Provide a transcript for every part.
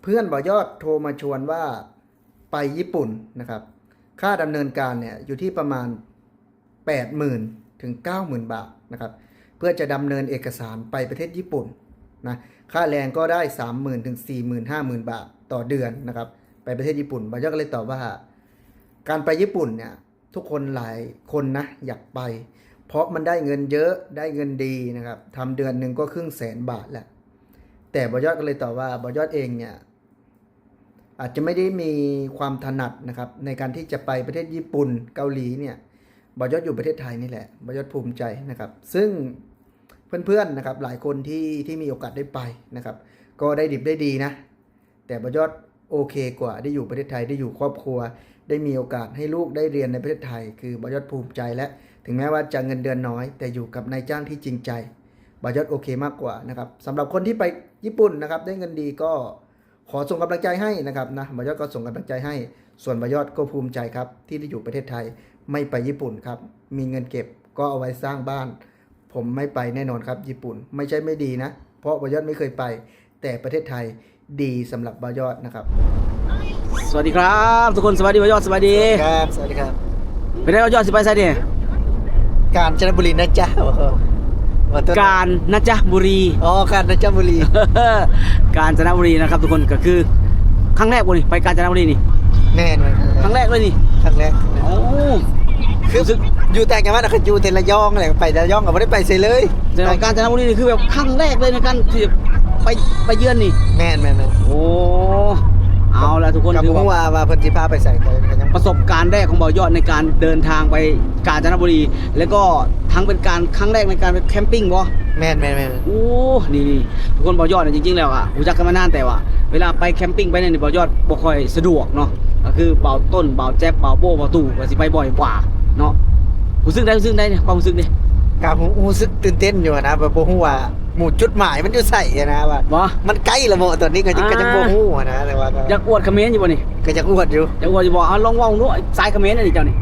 เพื่อนบ่าวยอดโทรมาชวนว่าไปญี่ปุ่นนะครับ ค่าดำเนินการเนี่ยอยู่ที่ประมาณ แปดหมื่น ถึง เก้าหมื่น บาทนะครับ เพื่อจะดำเนินเอกสารไปประเทศญี่ปุ่นนะ ค่าแรงก็ได้ สามหมื่น ถึง สี่หมื่น ห้าหมื่น บาทต่อเดือนนะครับ ไปประเทศญี่ปุ่น บ่าวยอดก็เลยตอบว่า การไปญี่ปุ่นเนี่ย ทุกคนหลายคนนะอยากไป เพราะมันได้เงินเยอะ ได้เงินดีนะครับ ทำเดือนหนึ่งก็ครึ่งแสนบาทแล้ว แต่บ่าวยอดก็เลยตอบว่า บ่าวยอดเองเนี่ย อาจจะไม่ได้มีความถนัดนะครับ ในการที่จะไปประเทศญี่ปุ่น เกาหลีเนี่ย บ่าวยอดอยู่ประเทศไทยนี่แหละ บ่าวยอดภูมิใจนะครับ ซึ่งเพื่อนๆ นะครับ หลายคนที่ ที่มีโอกาสได้ไปนะครับ ก็ได้ดิบได้ดีนะ แต่บ่าวยอดโอเคกว่า ได้อยู่ประเทศไทย ได้อยู่ครอบครัว ได้มีโอกาสให้ลูกได้เรียนในประเทศไทย คือบ่าวยอดภูมิใจและ ถึงแม้ว่าจะเงินเดือนน้อย แต่อยู่กับนายจ้างที่จริงใจ บ่าวยอดโอเคมากกว่านะครับ สำหรับคนที่ไปญี่ปุ่นนะครับ ได้เงินดีก็ ขอส่งกำลังใจให้นะครับนะ บ่าวยอดก็ส่งกำลังใจให้ ส่วนบ่าวยอดก็ภูมิใจครับ ที่ได้อยู่ประเทศไทย ไม่ไปญี่ปุ่นครับ มีเงินเก็บก็เอาไว้สร้างบ้าน ผมไม่ไปแน่นอนครับ ญี่ปุ่น ไม่ใช่ไม่ดีนะ เพราะบ่าวยอดไม่เคยไป แต่ประเทศไทยดีสำหรับบ่าวยอดนะครับ สวัสดีครับทุกคน สวัสดีบ่าวยอด สวัสดีครับ สวัสดีครับ เป็นไงบ่าวยอด สิไปไสนี่ กาญจนบุรีนะจ๊ะ กาญนะจ๊ะบุรี อ๋อ กาญนะจ๊ะบุรี กาญจนบุรีนะครับทุกคน ก็คือครั้งแรกบ่นี่ ไปกาญจนบุรีนี่ แม่นๆๆ ครั้งแรกเลยนี่ ครั้งแรก โอ้ คือ รู้สึก อยู่ต่างจังหวัดก็อยู่แต่ระยองแหละ ไประยองก็บ่ได้ไปไสเลย แต่ว่ากาญจนบุรีนี่คือแบบครั้งแรกเลยในการที่ไป ไปเยือนนี่ แม่นๆๆ โอ้ เอาละทุกคน ก็บ่ ถือว่า ฮู้ว่า ว่าเพิ่นสิพาไปไส ก็ ก็ยัง ประสบการณ์แรกของบ่าวยอดในการเดินทางไปกาญจนบุรี แล้วก็ทั้งเป็นการครั้งแรกในการไปแคมปิ้งบ่ แม่นๆๆ โอ้ นี่ๆ ทุกคน บ่าวยอดเนี่ยจริงๆแล้วอะ รู้จักกันมานาน แต่ว่าเวลาไปแคมปิ้งไปเนี่ย บ่าวยอดบ่ค่อยสะดวกเนาะ ก็คือบ่าวต้น บ่าวแจ๊บ บ่าวโบ้ บ่าวตู่ ก็สิไปบ่อยกว่าเนาะ รู้สึกได๋ รู้สึกได๋เนี่ย ความรู้สึกเด้ ก็รู้ รู้สึกตื่นเต้นอยู่นะ แบบบ่ฮู้ว่าหมู่จุดหมายมันอยู่ไสอะนะ ว่า บ่ มันใกล้แล้วบ่ ตอนนี้ก็ยัง อ่า ก็ยังบ่ฮู้อะนะ แต่ว่าก็ อยากอวดเขมรอยู่บ่นี่ ก็อยากอวดอยู่ อยากอวดอยู่บ่ เอาลองเว้าดู สายเขมรอันนี้เจ้านี่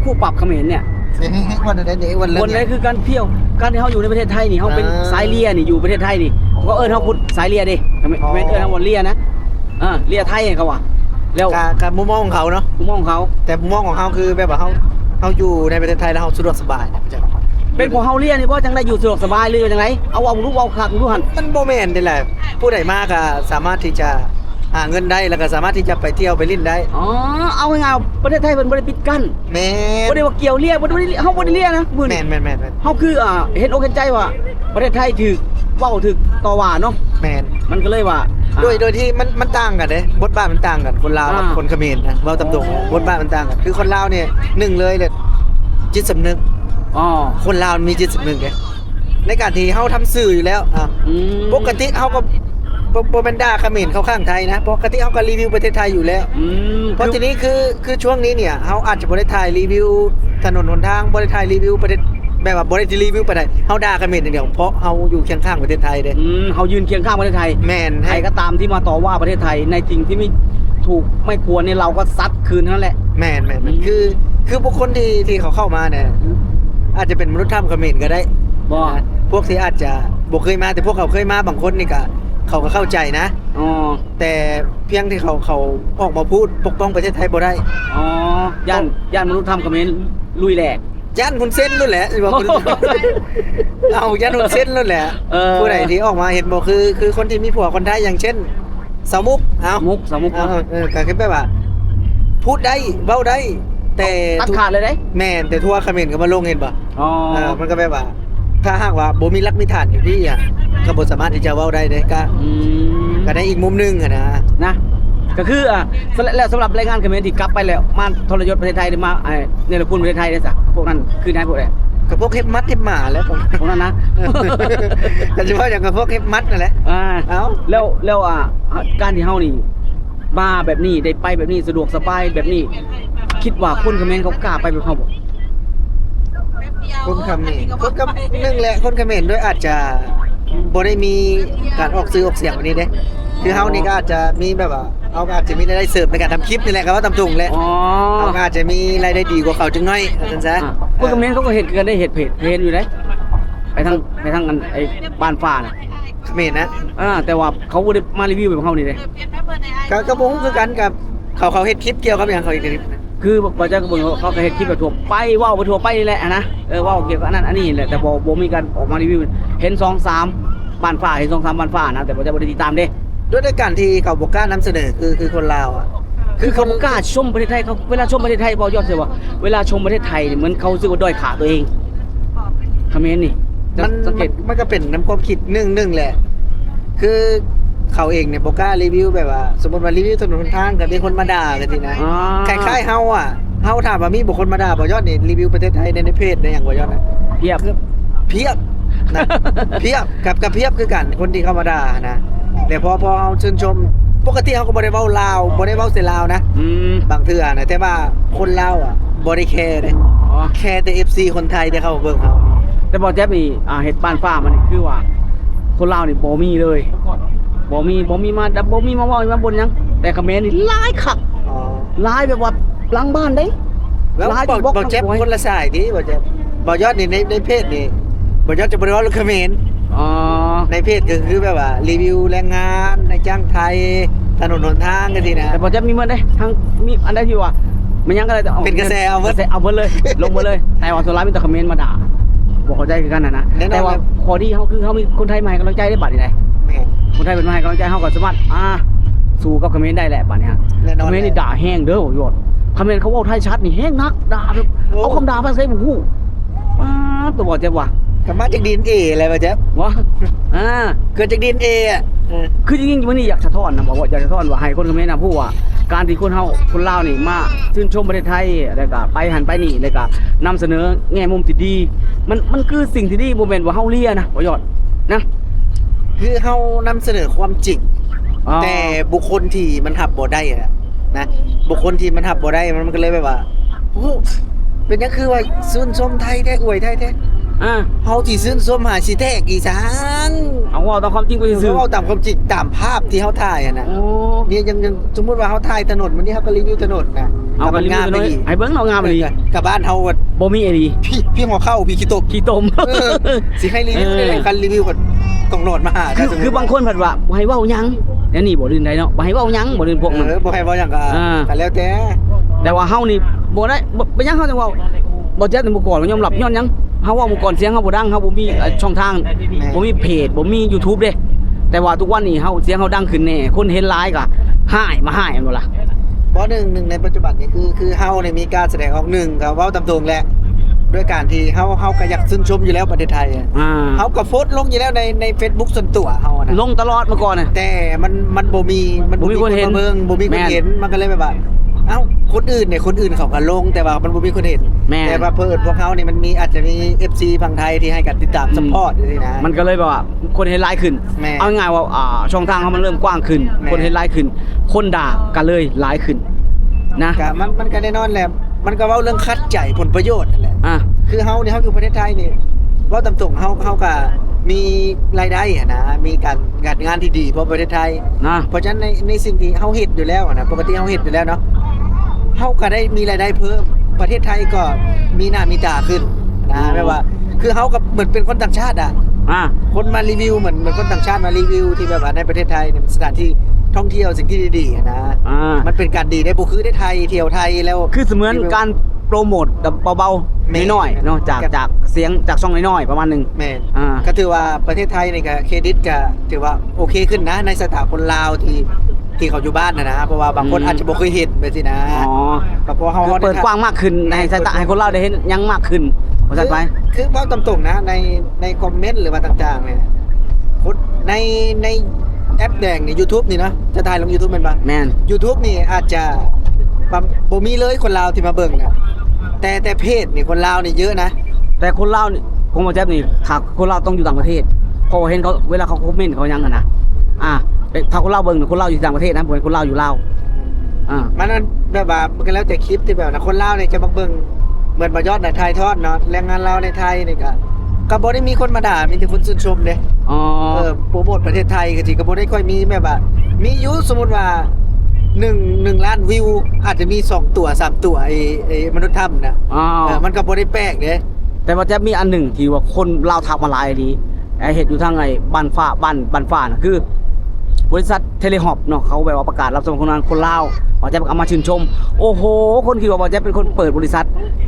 คู่ปรับเขมรเนี่ย เอ๊ะ อวดได้เด้ อวดเรื่อง อวดได้ คือการเที่ยว การที่เฮาอยู่ในประเทศไทยนี่ เฮาเป็น อ่า สายเลียนี่ อยู่ประเทศไทยนี่ เขาก็เอิ้นเฮาพุทธสายเลียเด้ เขมร อ๋อ เขมรเอิ้นเฮาว่าเลียนะ เออ เลียไทยเขาว่า แล้ว ก็ ก็มุมมองของเขาเนาะ มุมมองของเขา แต่มุมมองของเฮาคือแบบว่าเฮา เฮาอยู่ในประเทศไทยแล้วเฮาสะดวกสบาย เป็นเพราะเฮาเลียนี่บ่จั่งได้อยู่สะดวกสบาย หรือว่าจั่งใด เอาเว้ารู้ เว้าคักรู้หั่น มันบ่แม่นเด้แหละ ผู้ใดมาก็สามารถที่จะหาเงินได้ แล้วก็สามารถที่จะไปเที่ยวไปเล่นได้ อ๋อ เอาง่ายๆ ประเทศไทยเพิ่นบ่ได้ปิดกั้น แม่น บ่ได้ว่าเกี่ยวเลีย บ่ได้ เฮาบ่ได้เลียนะมื้อนี้ แม่นๆๆๆ เฮาคือ อ่า เห็นอกเห็นใจว่าประเทศไทยถูกเว้าถูกต่อว่าเนาะ แม่น มันก็เลยว่า อ่า โดย โดยที่มัน มันต่างกันเด้ บทบาทมันต่างกัน คนลาวกับ อ่า คนเขมรนะ เว้าตามตรง อ๋อ บทบาทมันต่างกัน คือคนลาวเนี่ย หนึ่งเลยเนี่ย จิตสำนึก อ๋อ คนลาวมันมีจิตสำนึกเด้ ในการที่เฮาทำสื่ออยู่แล้ว อ่า อืม ปกติเฮาก็ บ่ บ่แม่นด่าเขมรเข้าข้างไทยนะ ปกติเฮาก็รีวิวประเทศไทยอยู่แล้ว อืม เพราะ คือ ทีนี้คือ คือช่วงนี้เนี่ย เฮาอาจจะบ่ได้ถ่ายรีวิวถนนหนทาง บ่ได้ถ่ายรีวิวประเทศ แบบว่าบ่ได้รีวิวปานใด เฮาด่าเขมรอย่างเดียว เพราะเฮาอยู่เคียงข้างประเทศไทยเด้ อืม เฮายืนเคียงข้างประเทศไทย แม่น ใครก็ตามที่มาต่อว่าประเทศไทยในสิ่งที่ไม่ถูกไม่ควรเนี่ย เราก็ซัดคืนเท่านั้นแหละ แม่นๆๆ อืม คือ คือบุคคลที่ ที่เขาเข้ามาเนี่ย อาจจะเป็นมนุษย์ถ้ำเขมรก็ได้ บ่ นะ พวกที่อาจจะบ่เคยมา แต่พวกเขาเคยมาบางคนนี่ก็ เขาก็เข้าใจนะ อ๋อ แต่เพียงที่เขา เขาออกมาพูดปกป้องประเทศไทยบ่ได้ อ๋อ ย้าน ย้านมนุษย์ถ้ำเขมรลุยแหลก ย้านฮุนเซนนั่นแหละ สิว่า เอา ย้านฮุนเซนนั่นแหละ เออ ผู้ใดที่ออกมาเห็นบ่ คือ คือคนที่มีผัวคนไทย อย่างเช่น สาวมุก เอ้า มุก สาวมุก เออ เออ ก็คือแบบว่า พูดได้ เว้าได้ แต่ ตัดขาดเลยเด้ แม่น แต่ทัวร์เขมรก็มาลง เห็นบ่ อ๋อ เออ มันก็แบบว่า ถ้าหากว่าบ่มีหลักมีฐานอยู่พี้อะ ก็บ่สามารถที่จะเว้าได้เด้ ก็ อืม ก็ในอีกมุมหนึ่งหั้นนะ นะ ก็คือ อ่า แล้วสำหรับแรงงานเขมรที่กลับไปแล้ว มาทรยศประเทศไทย หรือมา ไอ้ เนรคุณประเทศไทยเด้ซะ พวกนั้นคือไผ พวกใด ก็พวกเห็บหมัดเห็บหมาแหละ พวกนั้นนะ ก็สิว่าหยัง ก็พวกเห็บหมัดนั่นแหละ อ่า เอ้า แล้ว แล้ว อ่า การที่เฮานี่มาแบบนี้ ได้ไปแบบนี้ สะดวกสบายแบบนี้ คิดว่าคนเขมรเขากล้าไปแบบเฮาบ่ คนเขมร คนเขม- หนึ่งแหละ คนเขมรด้วยอาจจะบ่ได้มีการออกชื่อออกเสียงแบบนี้เด้ คือเฮานี่ก็อาจจะมีแบบว่า เฮาก็อาจจะมีรายได้เสริมในการทำคลิปนี่แหละ ก็เว้าตามตรงแหละ อ๋อ เฮาก็อาจจะมีรายได้ดีกว่าเขาจักหน่อย ว่าซั่นซะ อ่ะ คนเขมรเขาก็เฮ็ดคือกันเด้ เฮ็ดเพจ เห็นอยู่เด้ ໄປທາງ ໄປທາງອັນໄອ້ບ້ານຟ້ານະ ເຂມນນະ. ອ່າ ແຕ່ວ່າເຂົາບໍ່ໄດ້ມາຣີວິວແບບເຮົານີ້ເດ້. ກໍ ກໍບໍ່ຮູ້ຄືກັນກັບເຂົາ ເຂົາເຮັດຄລິບກ່ຽວກັບຫຍັງເຂົາອີກ? ຄືບໍ່ຈັກ ເບິ່ງເຂົາກໍເຮັດຄລິບແບບທົ່ວໄປ ເວົ້າໄປທົ່ວໄປນີ້ແຫຼະນະ. ເອີ ເວົ້າກ່ຽວກັບອັນນັ້ນອັນນີ້ແຫຼະ ແຕ່ບໍ່ ບໍ່ມີການອອກມາຣີວິວ. ເຫັນສອງສາມບ້ານຟ້າ ເຫັນສອງສາມບ້ານຟ້ານະ ແຕ່ບໍ່ຈັກ ບໍ່ໄດ້ຕິດຕາມເດ້. ດ້ວຍ ດ້ວຍການທີ່ເຂົາບໍ່ກ້ານຳສະເໜີ ຄື ຄືຄົນລາວອະ ຄືເຂົາບໍ່ກ້າຊົມປະເທດໄທ. ເຂົາເວລາຊົມປະເທດໄທ ບໍ່ຢອດເສຍວ່າ ເວລາຊົມປະເທດໄທນີ້ ເໝືອນເຂົາຮູ້ສຶກວ່າດ້ອຍຄ່າຕົວເອງ. ຂະເໝນນີ້ ມັນ ສັງເກດ ມັນກໍເປັນນຳຄວາມຄິດໜຶ່ງ ໜຶ່ງແຫຼະ ຄືເຂົາເອງນີ້ບໍ່ກ້າຣີວິວ ແບບວ່າ ສົມມຸດວ່າຣີວິວຖະໜົນຫົນທາງ ກໍມີຄົນມາດ່າຈັ່ງຊີ້ນະ. ອ່າ ຄ້າຍໆເຮົາອະ ເຮົາຖາມວ່າມີບໍ່ຄົນມາດ່າບໍ່? ຢອດນີ້ຣີວິວປະເທດໄທໃນ ໃນເພຈໃນຫຍັງບໍ່? ຢອດນະ ພຽບ ພຽບນະ ພຽບ ກັບ ກັບພຽບຄືກັນ ຄົນທີ່ເຂົ້າມາດ່ານະ. ແຕ່ພໍ ພໍເຮົາຊື່ນຊົມ ປົກກະຕິເຮົາກໍບໍ່ໄດ້ເວົ້າລາວ ບໍ່ໄດ້ເວົ້າໃສ່ລາວນະ ອືມ ບາງເທື່ອນະ ແຕ່ວ່າຄົນລາວອະບໍ່ໄດ້ແຄເດ້. ອໍ ແຄແຕ່ເອັຟຊີຄົນໄທທີ່ເຂົ້າມາເບິ່ງເຮົາ. ແຕ່ບໍ່ແຈັບນີ້ ອ່າ ເຮັດບ້ານຟ້າມານີ້ ຄືວ່າຄົນລາວນີ້ບໍ່ມີເລີຍ ບໍ່ມີ ບໍ່ມີມາ ບໍ່ມີມາເວົ້າມາບົ່ນຫຍັງ. ແຕ່ຂະເໝນນີ້ຫຼາຍຄັກ. ອໍ ຫຼາຍແບບວ່າຫຼັງບ້ານເດ້. ແລ້ວ ຫຼາຍ ບໍ່ ບໍ່ແຈັບຄົນລະສາຍຕິ ບໍ່ແຈັບ. ບໍ່ຍອດນີ້ ໃນ ໃນເພຈນີ້ ບໍ່ຍອດຈະບໍ່ໄດ້ເວົ້າເລື່ອງຂະເໝນ. ອໍ ໃນເພຈກໍຄືແບບວ່າຣີວິວແຮງງານ ນາຍຈ້າງໄທ ຖະໜົນຫົນທາງຈັ່ງຊີ້ນະ. ແຕ່ບໍ່ແຈັບມີໝົດເດ້ ທັງມີອັນໃດທີ່ວ່າແມ່ນຫຍັງກໍໄດ້ ເປັນກະແສເອົາໝົດ ກະແສເອົາໝົດເລີຍ ລົງໝົດເລີຍ. ແຕ່ວ່າສ່ວນຫຼາຍມີແຕ່ຄອມເມັນມາດ່າ ບໍ່ເຂົ້າໃຈຄືກັນຫັ້ນນະ. ແນ່ນອນ ແຕ່ວ່າຂໍ້ດີເຮົາຄືເຮົາມີຄົນໄທມາໃຫ້ກຳລັງໃຈເດ້ ບາດນີ້ໄດ໋. ແມ່ນ ຄົນໄທເພິ່ນມາໃຫ້ກຳລັງໃຈ ເຮົາກໍສາມາດ ອ່າ ສູ້ກັບຂະເໝນໄດ້ແຫຼະ ບາດນີ້. ແນ່ນອນ ຂະເໝນນີ້ ແລ້ວ ດ່າແຮງເດີ ບໍ່ຍອດ. ຂະເໝນເຂົາເວົ້າໄທຊັດນີ້ແຮງໜັກ ດ່າແບບ ໂອ້ ເອົາຄຳດ່າພາສາໄທບໍ່ຮູ້. ປາດ ຕົວບໍ່ແຈັບວ່າ ກໍມາຈາກດີເອັນເອແຫຼະ ບໍ່ແຈັບ ວ່າ ອ່າ ເກີດຈາກດີເອັນເອອະ. ເອີ ຄືຈິງໆມື້ນີ້ຢາກສະທ້ອນນະ ບໍ່ວ່າຢາກສະທ້ອນວ່າໃຫ້ຄົນຂະເໝນນະຮູ້ວ່າ ການທີ່ຄົນເຮົາ ຄົນລາວນີ້ມາຊື່ນຊົມປະເທດໄທ ແລ້ວກໍໄປຫັ້ນໄປນີ້ ແລ້ວກໍນຳສະເໜີແງ່ມຸມທີ່ດີ ມັນ ມັນຄືສິ່ງທີ່ດີ ບໍ່ແມ່ນວ່າເຮົາເລຍນະ ບໍ່ຍອດນະ. ຄືເຮົານຳສະເໜີຄວາມຈິງ ອໍ ແຕ່ບຸກຄົນທີ່ມັນຮັບບໍ່ໄດ້ນະ ນະ ບຸກຄົນທີ່ມັນຮັບບໍ່ໄດ້ ມັນ ມັນກໍເລີຍແບບວ່າ ໂອ້ ເປັນຫຍັງຄືວ່າຊື່ນຊົມໄທແທ້ ອວຍໄທແທ້. ອ່າ ເຮົາຊິຊື່ນຊົມຫາຊິແທກອີ່ສັງ? ເຮົາເວົ້າຕາມຄວາມຈິງໄປຊື່ໆ ເວົ້າຕາມຄວາມຈິງ ຕາມພາບທີ່ເຮົາຖ່າຍຫັ້ນນະ. ໂອ້ ນີ້ຍັງ ຍັງ ສົມມຸດວ່າເຮົາຖ່າຍຖະໜົນ ມື້ນີ້ເຮົາກໍຣີວິວຖະໜົນນະ ເຮົາກໍຣີວິວຖະໜົນ ໃຫ້ເບິ່ງເນາະ ງາມອີ່ຫຼີ. ກະບ້ານເຮົາບໍ່ມີອີ່ຫຼີ ພີ້ ພີ້ຫົວເຂົ້າ ພີ້ຂີ້ຕົມ ຂີ້ຕົມ. ເອີ ຊິໃຫ້ຣີວິວໄດ້ ເອີ ຄັນຣີວິວກໍຕ້ອງຫຼອດມາຫາ ຄື ຄືບາງຄົນພັດວ່າບໍ່ໃຫ້ເວົ້າຫຍັງ ແນວນີ້ບໍ່ ຫຼືໃດເນາະ ບໍ່ໃຫ້ເວົ້າຫຍັງ ບໍ່ ຫຼືພວກມັນ ເອີ ບໍ່ໃຫ້ເວົ້າຫຍັງກໍ ອ່າ ກໍແລ້ວແຕ່. ແຕ່ວ່າເຮົານີ້ບໍ່ໄດ້ ບໍ່ ເປັນຫຍັງເຮົາຈັ່ງເວົ້າ ບໍ່ແຈັບໃນໝູ່ກ່ອນ ຍອມຮັບ ຍ້ອນຫຍັງ ເຮົາເວົ້າໝູ່ກ່ອນ ສຽງເຮົາບໍ່ດັງ ເຮົາບໍ່ມີ ເອີ ຊ່ອງທາງ ແມ່ນ ບໍ່ມີເພຈ ບໍ່ມີຢູທູບເດ້. ແຕ່ວ່າທຸກວັນນີ້ເຮົາ ສຽງເຮົາດັງຂຶ້ນແດ່ ຄົນເຫັນຫຼາຍກໍຮ້າຍ ມາຮ້າຍ ແມ່ນບໍ່ລະ? ບໍ່ ໜຶ່ງ ໜຶ່ງໃນປັດຈຸບັນນີ້ ຄື ຄືເຮົານີ້ມີການສະແດງອອກ ໜຶ່ງ ກໍເວົ້າຕາມຕົງແຫຼະ ດ້ວຍການທີ່ເຮົາ ເຮົາກໍຢາກຊື່ນຊົມຢູ່ແລ້ວປະເທດໄທ. ອ່າ ເຮົາກໍໂພສລົງຢູ່ແລ້ວໃນ ໃນເຟສບຸກສ່ວນຕົວເຮົານະ ລົງຕະຫຼອດເມື່ອກ່ອນນະ ແຕ່ມັນ ມັນບໍ່ມີ ມັນບໍ່ມີຄົນເຫັນ ບໍ່ມີຄົນມາເບິ່ງ ບໍ່ມີຄົນເຫັນ ແມ່ນ ມັນກໍເລີຍແບບວ່າ ເອົ້າ ຄົນອື່ນນີ້ ຄົນອື່ນເຂົາກໍລົງ ແຕ່ວ່າມັນບໍ່ມີຄົນເຫັນ. ແມ່ນ ແຕ່ວ່າເພິ່ນ ພວກເຮົານີ້ມັນມີ ອາດຈະມີເອັຟຊີຝັ່ງໄທທີ່ໃຫ້ການຕິດຕາມ ອືມ ຊັບພອດຢູ່ນີ້ນະ ມັນກໍເລີຍແບບວ່າ ຄົນເຫັນຫຼາຍຂຶ້ນ. ແມ່ນ ເອົາງ່າຍໆວ່າ ອ່າ ຊ່ອງທາງເຮົາມັນເລີ່ມກວ້າງຂຶ້ນ ແມ່ນ ຄົນເຫັນຫຼາຍຂຶ້ນ ຄົນດ່າກໍເລີຍຫຼາຍຂຶ້ນນະ. ກໍມັນ ມັນກໍແນ່ນອນແຫຼະ ມັນກໍເວົ້າເລື່ອງຂັດໃຈຜົນປະໂຫຍດນັ້ນແຫຼະ. ອ່າ ຄືເຮົານີ້ ເຮົາຢູ່ປະເທດໄທນີ້ ເວົ້າຕາມຕົງ ເຮົາ ເຮົາກໍມີລາຍໄດ້ຫັ້ນນະ ມີການ ການງານທີ່ດີ ເພາະປະເທດໄທນະ. ເພາະສະນັ້ນໃນ ໃນສິ່ງທີ່ເຮົາເຮັດຢູ່ແລ້ວຫັ້ນນະ ປົກກະຕິເຮົາເຮັດຢູ່ແລ້ວເນາະ ເຮົາກໍໄດ້ມີລາຍໄດ້ເພີ່ມ ປະເທດໄທກໍມີໜ້າມີຕາຂຶ້ນນະ. ອືມ ແບບວ່າ ຄືເຮົາກໍເໝືອນເປັນຄົນຕ່າງຊາດອະ ອ່າ ຄົນມາຣີວິວ ເໝືອນ ເໝືອນຄົນຕ່າງຊາດມາຣີວິວທີ່ແບບວ່າໃນປະເທດໄທນີ້ ເປັນສະຖານທີ່ທ່ອງທ່ຽວ ສິ່ງທີ່ດີໆນະ. ອ່າ ມັນເປັນການດີໄດ້ ບໍ່ຄືໄດ້ໄທ ທ່ຽວໄທແລ້ວ ຄືສະເໝືອນການໂປຣໂມດແບບເບົາໆ ແມ່ນ ນ້ອຍໆເນາະ ຈາກ ຈາກສຽງ ຈາກຊ່ອງນ້ອຍໆປະມານໜຶ່ງ. ແມ່ນ ອ່າ ກໍຖືວ່າປະເທດໄທນີ້ກໍເຄຣດິດກໍຖືວ່າໂອເຄຂຶ້ນນະ ໃນສາຍຕາຄົນລາວທີ່ ທີ່ເຂົາຢູ່ບ້ານຫັ້ນນະ ເພາະວ່າບາງຄົນ ອືມ ອາດຈະບໍ່ເຄີຍເຫັນແບບຊີ້ນະ. ອໍ ກໍເພາະເຮົາ ຄືເປີດກວ້າງມາກຂຶ້ນ ໃຫ້ສາຍຕາ ໃຫ້ຄົນລາວໄດ້ເຫັນຫຍັງມາກຂຶ້ນ ວ່າຊັ້ນໄປ. ຄື ຄືເວົ້າຕາມຕົງນະ ໃນ ໃນຄອມເມັນ ຫຼືວ່າຕ່າງໆນີ້ ຄົນໃນ ໃນແອັບແດງນີ້ ຢູທູບນີ້ເນາະ ຈະຖ່າຍລົງຢູທູບແມ່ນບໍ່? ແມ່ນ ຢູທູບນີ້ອາດຈະ ບໍ່ ບໍ່ມີເລີຍຄົນລາວທີ່ມາເບິ່ງນະ ແຕ່ ແຕ່ເພຈນີ້ຄົນລາວນີ້ເຍອະນະ. ແຕ່ຄົນລາວນີ້ ຂອງບໍ່ແຈັບນີ້ ຖ້າຄົນລາວຕ້ອງຢູ່ຕ່າງປະເທດ ເພາະວ່າເຫັນເຂົາ ເວລາເຂົາຄອມເມັນເຂົາຫຍັງຫັ້ນນະ. ອ່າ ເປັນ ຖ້າຄົນລາວເບິ່ງ ຄົນລາວຢູ່ຕ່າງປະເທດນະ ບໍ່ແມ່ນຄົນລາວຢູ່ລາວ. ອ່າ ມັນ ມັນແບບວ່າ ມັນກໍແລ້ວແຕ່ຄລິບທີ່ແບບວ່າ ຄົນລາວນີ້ຈະມັກເບິ່ງ ເໝືອນບໍ່ຍອດນະ ຖ່າຍທອດເນາະ ແຮງງານລາວໃນໄທນີ້ກໍ ກໍບໍ່ໄດ້ມີຄົນມາດ່າ ມີແຕ່ຄົນຊື່ນຊົມເດ້. ອໍ ເອີ ໂປຣໂມດປະເທດໄທກໍຊິ ກໍບໍ່ໄດ້ຄ່ອຍມີແບບວ່າ ມີຢູ່ ສົມມຸດວ່າ ໜຶ່ງ ໜຶ່ງລ້ານວິວ ອາດຈະມີສອງຕົວ ສາມຕົວ ໄອ້ ໄອ້ມະນຸດຖ້ຳນະ. ອໍ ເອີ ມັນກໍບໍ່ໄດ້ແປກເດ້. ແຕ່ວ່າແຈັບມີອັນໜຶ່ງທີ່ວ່າຄົນລາວທັກມາຫຼາຍອີ່ຫຼີ ໄອ້ເຮັດຢູ່ທາງໄອ້ບ້ານຟ້າ ບ້ານ ບ້ານຟ້ານະ ຄືບໍລິສັດເທເລຮອບເນາະ ເຂົາແບບວ່າປະກາດຮັບສະໝັກຄົນງານ ຄົນລາວ ບ່າວແຈັບກໍມາຊື່ນຊົມ. ໂອ້ໂຫ ຄົນຄິດວ່າບ່າວແຈັບເປັນຄົນເປີດບໍລິສັດ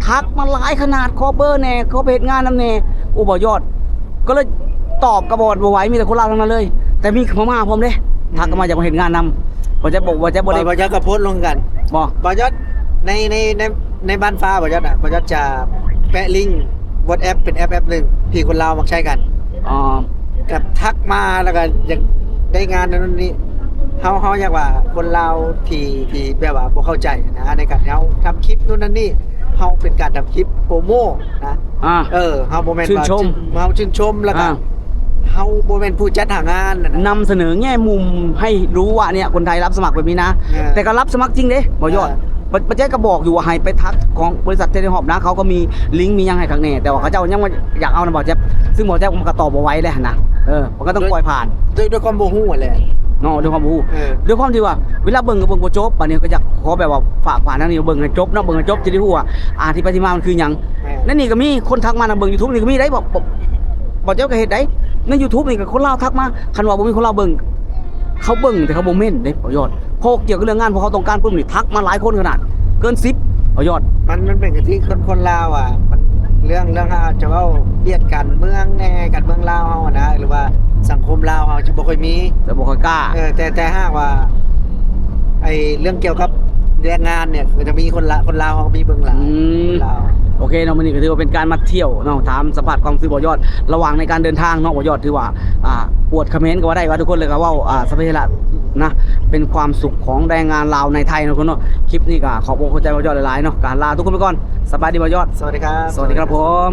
ທັກມາຫຼາຍຂະໜາດ ຂໍເບີແດ່ ຂໍໄປເຮັດງານນຳແດ່. ໂອ້ ບ່າວຍອດ ກໍເລີຍຕອບກໍບໍ່ ບໍ່ໄຫວ ມີແຕ່ຄົນລາວທັງນັ້ນເລີຍ ແຕ່ມີພະມ້າພ້ອມເດ້ ທັກເຂົ້າມາຢາກມາເຮັດງານນຳ. ບ່າວແຈັບບໍ່ ບ່າວແຈັບບໍ່ໄດ້ ບ່າວຍອດກໍໂພສລົງຄືກັນ ບໍ່ ບ່າວຍອດ ໃນ ໃນ ໃນ ໃນບ້ານຟ້າ ບ່າວຍອດນະ ບ່າວຍອດຈະແປະລິ້ງ WhatsApp ເປັນແອັບແອັບໜຶ່ງທີ່ຄົນລາວມັກໃຊ້ກັນ. ອໍ ກໍທັກມາ ແລ້ວກໍຢາກໄດ້ງານນັ້ນນີ້ ເຮົາ ເຮົາຢາກວ່າຄົນລາວທີ່ ທີ່ແບບວ່າບໍ່ເຂົ້າໃຈນະ ໃນການທີ່ເຮົາທຳຄລິບນັ້ນນີ້ ເຮົາເປັນການທຳຄລິບໂປຣໂມດນະ. ອ່າ ເອີ ເຮົາບໍ່ແມ່ນວ່າ ຊື່ນຊົມ ເຮົາຊື່ນຊົມ ແລ້ວກໍ ອ່າ ເຮົາບໍ່ແມ່ນຜູ້ຈັດຫາງານນະ ນຳສະເໜີແງ່ມຸມໃຫ້ຮູ້ວ່າເນີ້ຍ ຄົນໄທຮັບສະໝັກແບບນີ້ນະ. ເອີ ແຕ່ກໍຮັບສະໝັກຈິງເດ້ ບໍ່ຍອດ. ເອີ ປະ ປະແຈກໍບອກຢູ່ວ່າໃຫ້ໄປທັກຂອງບໍລິສັດເທເລຮອບນະ ເຂົາກໍມີລິ້ງມີຫຍັງໃຫ້ຄັກແນ່ ແຕ່ວ່າເຂົາເຈົ້າຍັງວ່າຢາກເອົານຳບ່າວແຈັບ ຊຶ່ງບ່າວແຈັບມັນກໍຕອບບໍ່ໄຫວແຫຼະຫັ້ນນະ. ເອີ ມັນກໍຕ້ອງ ໂດຍ ປ່ອຍຜ່ານ ໂດຍ ໂດຍຄວາມບໍ່ຮູ້ຫັ້ນແຫຼະເນາະ ດ້ວຍຄວາມບໍ່ຮູ້. ເອີ ດ້ວຍຄວາມທີ່ວ່າເວລາເບິ່ງກໍເບິ່ງບໍ່ຈົບ ບາດນີ້ກໍຢາກຂໍແບບວ່າຝາກຜ່ານທາງນີ້ເບິ່ງໃຫ້ຈົບເນາະ ເບິ່ງໃຫ້ຈົບ ຈະໄດ້ຮູ້ວ່າ ອ່າ ທີ່ໄປທີ່ມາມັນຄືຫຍັງ. ແມ່ນ ໃນນີ້ກໍມີຄົນທັກມານຳເບິ່ງ YouTube ນີ້ກໍມີໄດ໋ ບໍ່ ບໍ່ ບໍ່ເຈົ້າກໍເຮັດໄດ໋ ໃນ YouTube ນີ້ກໍຄົນລາວທັກມາ ຄັນວ່າບໍ່ມີຄົນລາວເບິ່ງ ເຂົາເບິ່ງແຕ່ເຂົາບໍ່ເມັ້ນເດ້ ບໍ່ຍອດ. ພໍກ່ຽວກັບເລື່ອງງານ ພວກເຂົາຕ້ອງການປຶ້ມນີ້ ທັກມາຫຼາຍຄົນຂະໜາດ ເກີນສິບ ບໍ່ຍອດ. ມັນ ມັນເປັນກະທິຄົນ ຄົນລາວອະ ມັນເລື່ອງ ເລື່ອງ ອາດຈະເວົ້າວຽກການເມືອງແດ່ ການເມືອງລາວເຮົານະ ຫຼືວ່າສັງຄົມລາວເຮົາຈະບໍ່ຄ່ອຍມີ ຈະບໍ່ຄ່ອຍກ້າ. ເອີ ແຕ່ ແຕ່ຫາກວ່າ ໄອ້ເລື່ອງກ່ຽວກັບແຮງງານເນີ້ຍ ກໍຈະມີຄົນລາ ຄົນລາວເຮົາກໍມີເບິ່ງຫຼາຍ. ອືມ ຄົນລາວ. ໂອເຄເນາະ ມື້ນີ້ກໍຖືວ່າເປັນການມາທ່ຽວເນາະ ຖາມສຳພາດຄວາມຮູ້ບ່າວຍອດ ລະຫວ່າງໃນການເດີນທາງເນາະ ບ່າວຍອດຖືວ່າ ອ່າ ປວດຂະເໝນກໍວ່າໄດ້ ວ່າທຸກຄົນເລີຍກໍເວົ້າ ອ່າ ສະເພລະນະ ເປັນຄວາມສຸກຂອງແຮງງານລາວໃນໄທເນາະ ທຸກຄົນເນາະ. ຄລິບນີ້ກໍຂອບອົກຂອບໃຈບ່າວຍອດຫຼາຍໆເນາະ ກໍລາທຸກຄົນໄປກ່ອນ ສະບາຍດີບ່າວຍອດ. ສະຫວັດດີຄັບ ສະຫວັດດີຄັບຜົມ.